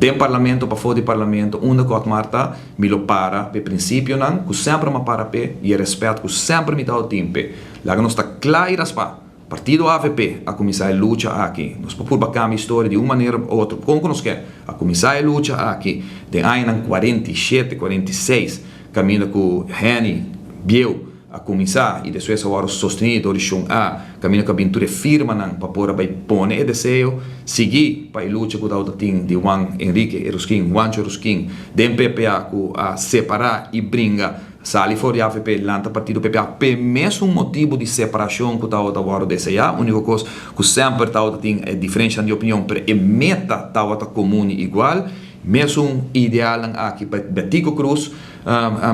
Den Parlamento, pafó di Parlamento, unda ku Otmar ta, mi lo para p'e prinsipionan ku semper m'a para p'e i e rèspèt ku semper mi tabatin tin p'e. Laga nos ta kla i raspá. Partido avp a kuminsá e lucha aki. Nos por purba kambia historia di un manera òf otro, kon ku nos ke. A kuminsá e lucha aki den añanan 47, 46, kaminda ku Henny bieu a kuminsá i despues a wòrdu sostení dor di Shon A, kaminda ku a bin tur e firmanan pa por a bai pone e deseo, sigui pa e lucha ku tabata tin di Juan Enrique Erusquin, Juancho Erusquin, den PPA ku a separá i bringa sali for di avp lanta partido PPA p'e mesun motibu di separashon ku tabata wòrdu deseá. Úniko kos ku semper tabata tin e diferenshanan di opinion pero e meta tabata komun i igual. Mesun idealnan aki pa Betico Croes,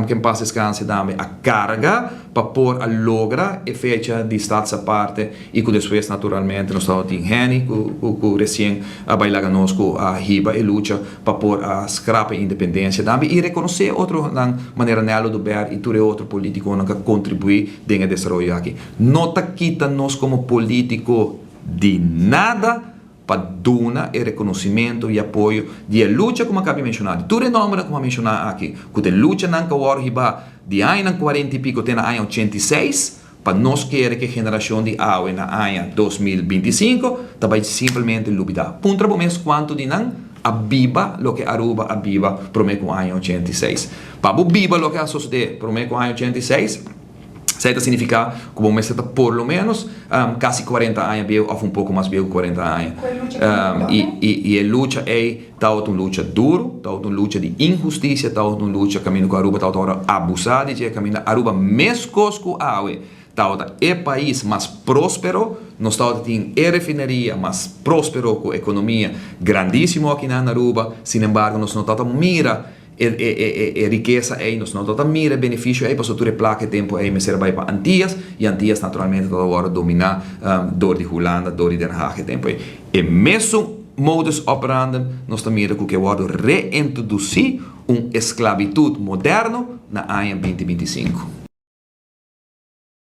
ken pas descanse tambe, a carga pa por a logra e fecha di Stadsaparte y cu despues naturalmente nos tabatin Henny cu recien a bay laga nos cu a hiba e lucha pa por a scrap e independencia tambe y reconoce otronan manera Nel Oduber y tur e otro politiconan cu a contribui den e desaroyo aki. No ta kita nos como politico di nada pa duna e reconocimento y apoyo di e lucha cu mi a cabi menciona, di tur e nombernan cu mi a menciona aki, cu ta e luchanan cu a worde hiba di añanan cuarenta y pico te na aña 86, pa nos kere cu e generacion di awe na aña 2025 ta bay simplemente lubida. Puntra bo mes cuanto di nan a biba loke Aruba a biba prome cu aña 86. Pa bo biba loke a sosode prome cu aña 86, Esei ta signifiká ku bo mester ta por lo ménos kasi 40 aña bieu òf un poko mas bieu ku 40 aña. I e lucha ei tabata un lucha duru, tabata un lucha di inhustisia, tabata un lucha kaminda ku Aruba tabata wòrdu abusá di dje, kaminda Aruba meskos ku awe tabata e pais mas próspero, nos tabata tin e refineria mas próspero ku ekonomia grandísimo akinan na Aruba, sinembargo nos no tabata mira E rikesa ei nos no ta mira e benefisio ei pasobra tur e plaka e tempu ei mester a bai pa Antias i Antias naturalmente tabata wòrdu dominá dor di Hulanda, dor di Den Haag e tempu ei. E mesun modus operandum nos ta mira ku ke wòrdu reintrodusí un esklabitut moderno na aña 2025.